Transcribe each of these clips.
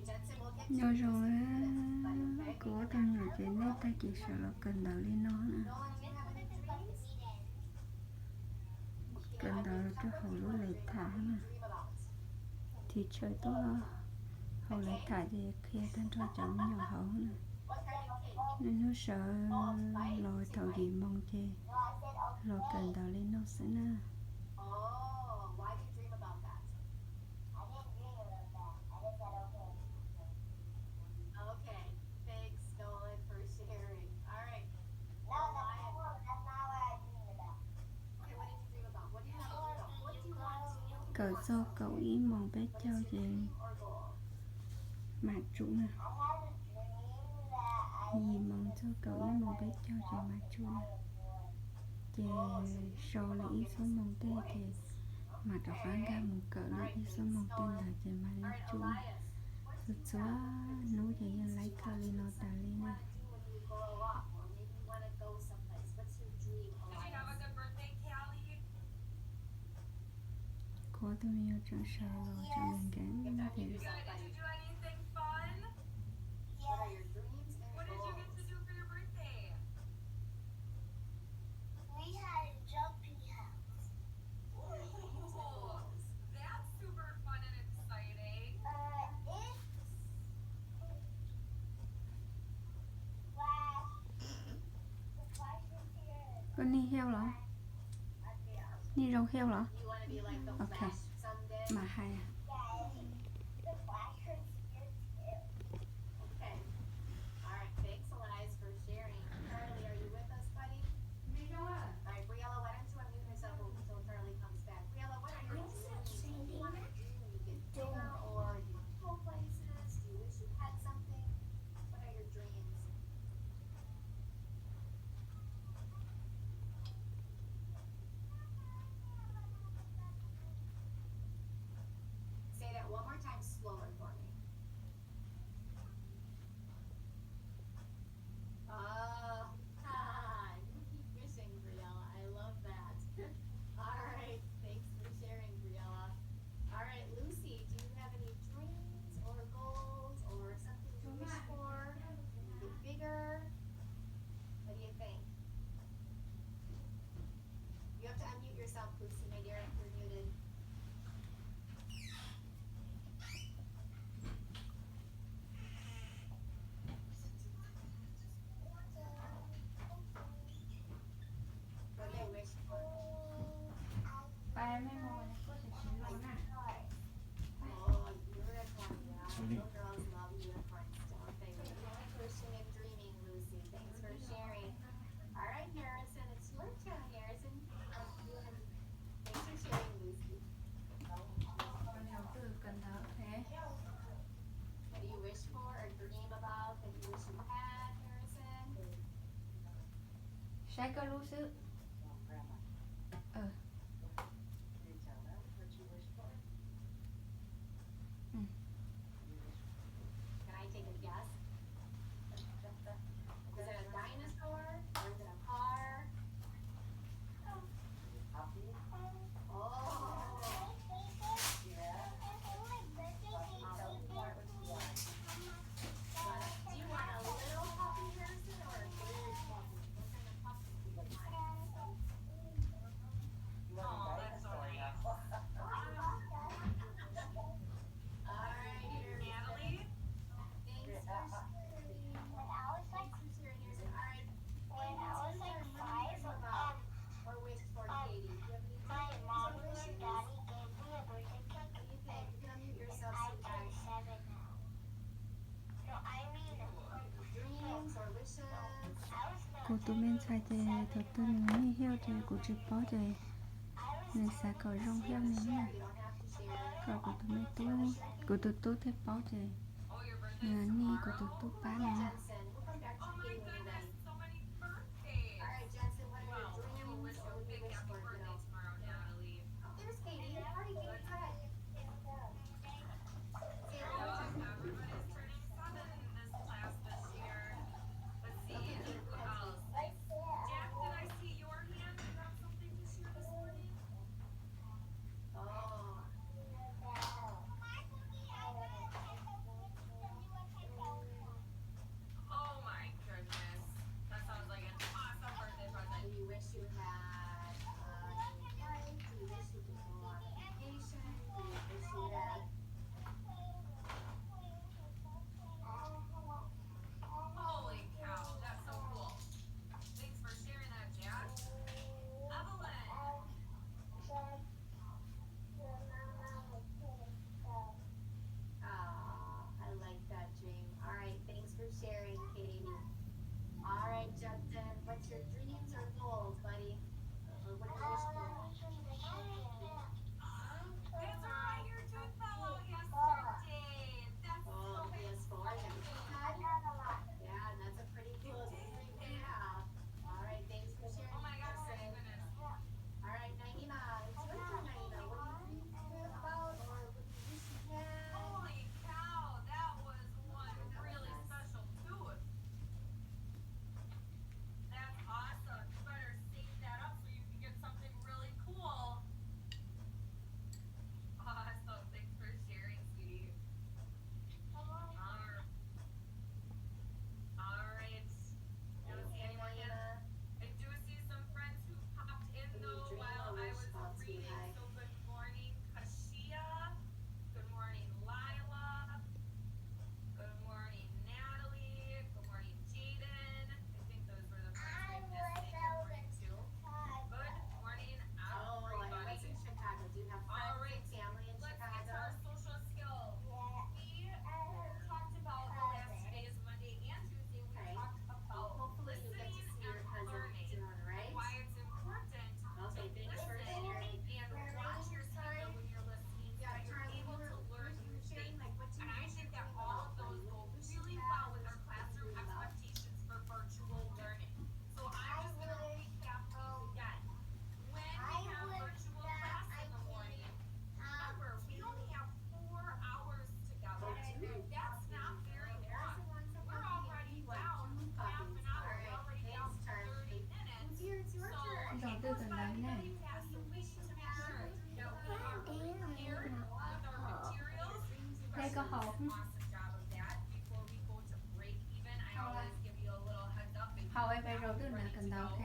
Nyob zoo na, kuv ob tug me nyuam ces nej tag kis sawv los kawm ntawv li no na. Kawm ntawv rau hauv lub lej tham na. Teacher tuaj hauv lej tham ces qhia tag nrho cov me nyuam hauv na. Niaj hnub sawv los thaum yim moos ces los kawm ntawv li no xwb na. Kawm txog kaum ib moos peb caug ces mam tsum na. Yim moos txog kaum ib moos peb caug ces mam tsum na. Ces so li ib xuab moos tej ces mam rov qab nkag mus kawm li ib xuab moos tej ntawd ces mam li tsum na. Txhua txhua hnub ces yeej laib kawm li no tas li na. Kuv ob tug me nyuam tseem sawv los tseem nkees nkees. Koj nij hiau los? Nij zoo hiau los? Ok, mam hais. Saib koj lub xwb. Kuv tus me ntxhais ces thaum twg nws nij hiauj ces kuv tsis paub ces nws xav kom zoo hiauj nws na, kom kuv tus me tub, kuv tus tub thiaj paub ces nws nij kuv tus tub pab nws na. Koj haus, haus peb zaus twb ntev kawg ntawd, ok.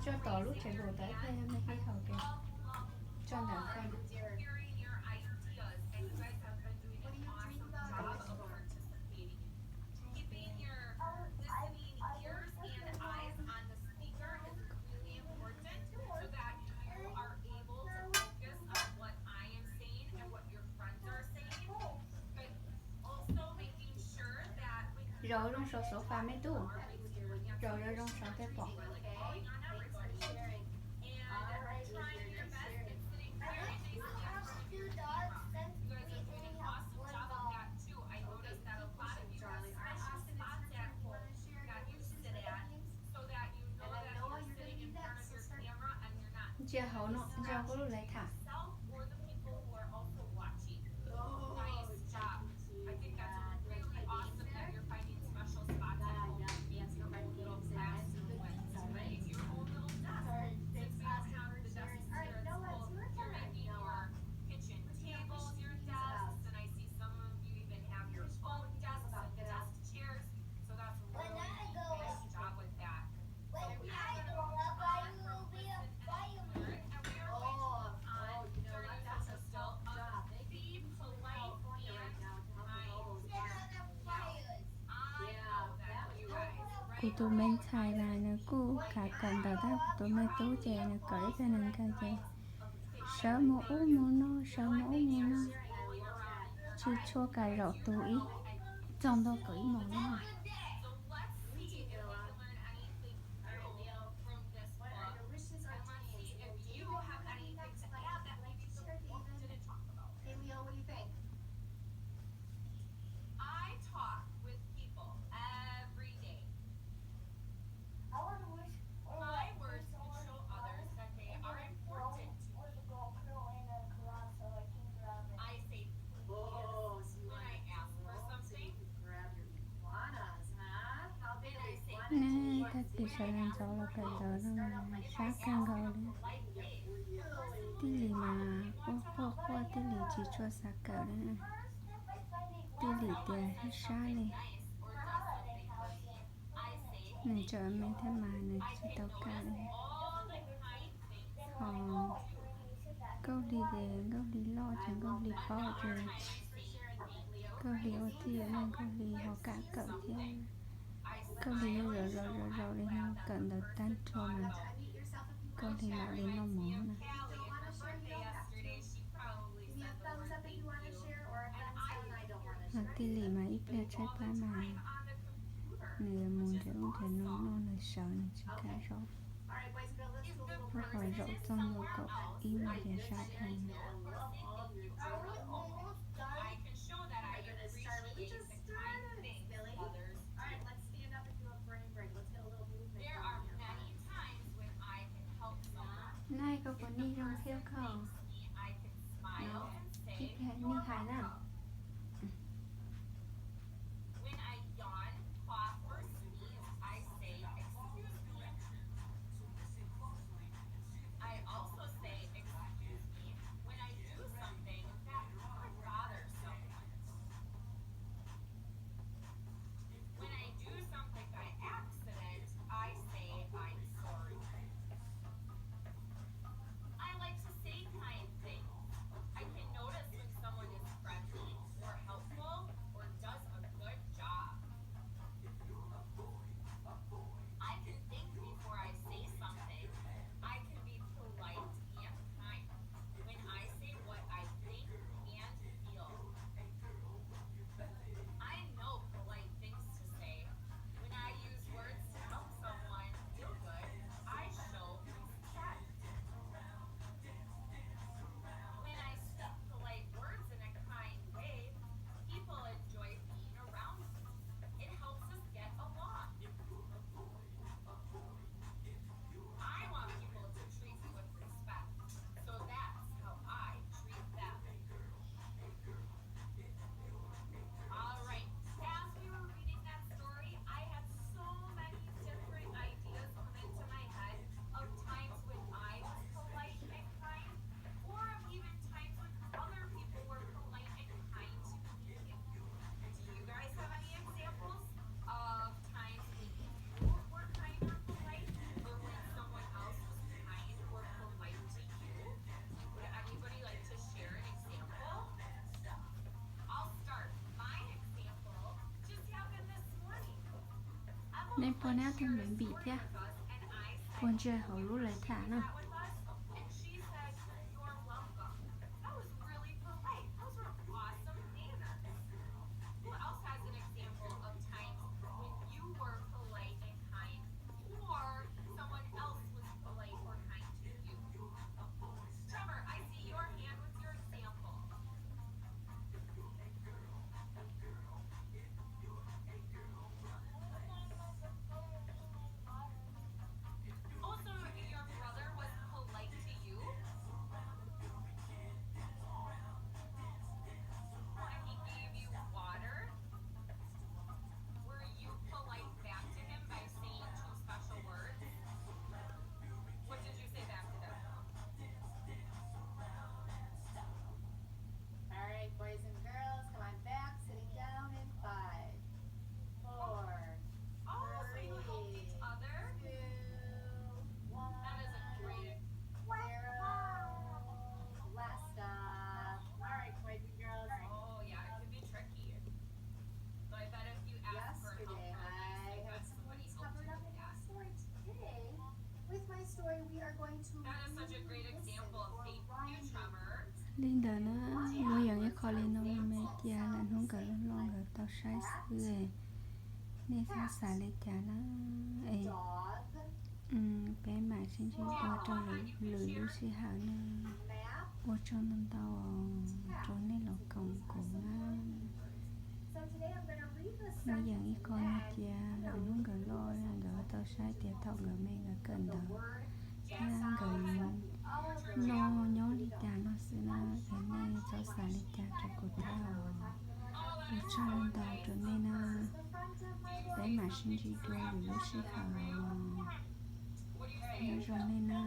Tso tom lub tsev lus tawm thiab me ib haus tias tso ntawm ko. Zaum zoo saum sofa me tub, zaum zoo zoo saum tej pom. Ntsia hauv no, ntsia hauv koj lub lawv tham. Kuv tus me ntxhais mas nws kuj kawm kawm ntawv tab kuv tus me tub ces nws kawm ib tag nws kawm ces sawv mus ub mus no, sawv mus ub mus no, tsis tshua kam zaum tus ib txog ntua kaum ib moos no. Neb tag kis sawv ntxov los kawm ntawv no sab kawg nkaus li. Tij Lis mas quaj quaj quaj, Tij Lis tsis tshua xav kawm li. Tij Lis tias sab li, nws tseem me thiab mas nws tsis tau kawm li. Ho Nkauj Hli ces Nkauj Hli loj ces Nkauj Hli paub ces Nkauj Hli ua tij ua neej Nkauj Hli ho kam kawm thiab. Nkauj Hli yeej zaum zaum zaum zaum li no kawm ntawv tag nrho mas Nkauj Hli mam li noj mov na. Ho Tij Lis mas ib pliag tshaib plab mas nws yuav mus nrhiav ub nrhiav no noj, nws sawv nws tsis kam zaum. Rau qhov zaum txog ntua kaum ib moos ces sab dhau. Neb koj puas nyiam zoo thiab koj? Ib pliag neb hais na. Nej puag neb ob tug npim npim thiab, puag ntsej hauv lub lawv tham na. All right, boys and girls, come on back, sitting down in five, four, three, two, one, zero. Last stop. All right, boys and girls. Yesterday, I had someone covered up in my story. Today, with my story, we are going to listen for rhyming. Li ntawd na, muaj yeej ib qho li no me cas lam hnub nkawd loj loj nkawd tau saib xwb. Nej txhob xav li cas na, es peb mam sib ntsib dua rau lwm lub sij hawm na. Ua tsaug ntau ntau rau nej los koom kuv na. Muaj yeej ib qho li cas lam hnub nkawd loj nkawd tau saib tias thaum nkawd me nkawd kawm ntawv thiab nkawd noj nyob li cas no xwb na, es nej txhob xav li cas rau kuv thiab os. Ua tsaug ntau rau nej na. Peb mam sib ntsib dua lwm lub sij hawm. Nyob zoo nej na.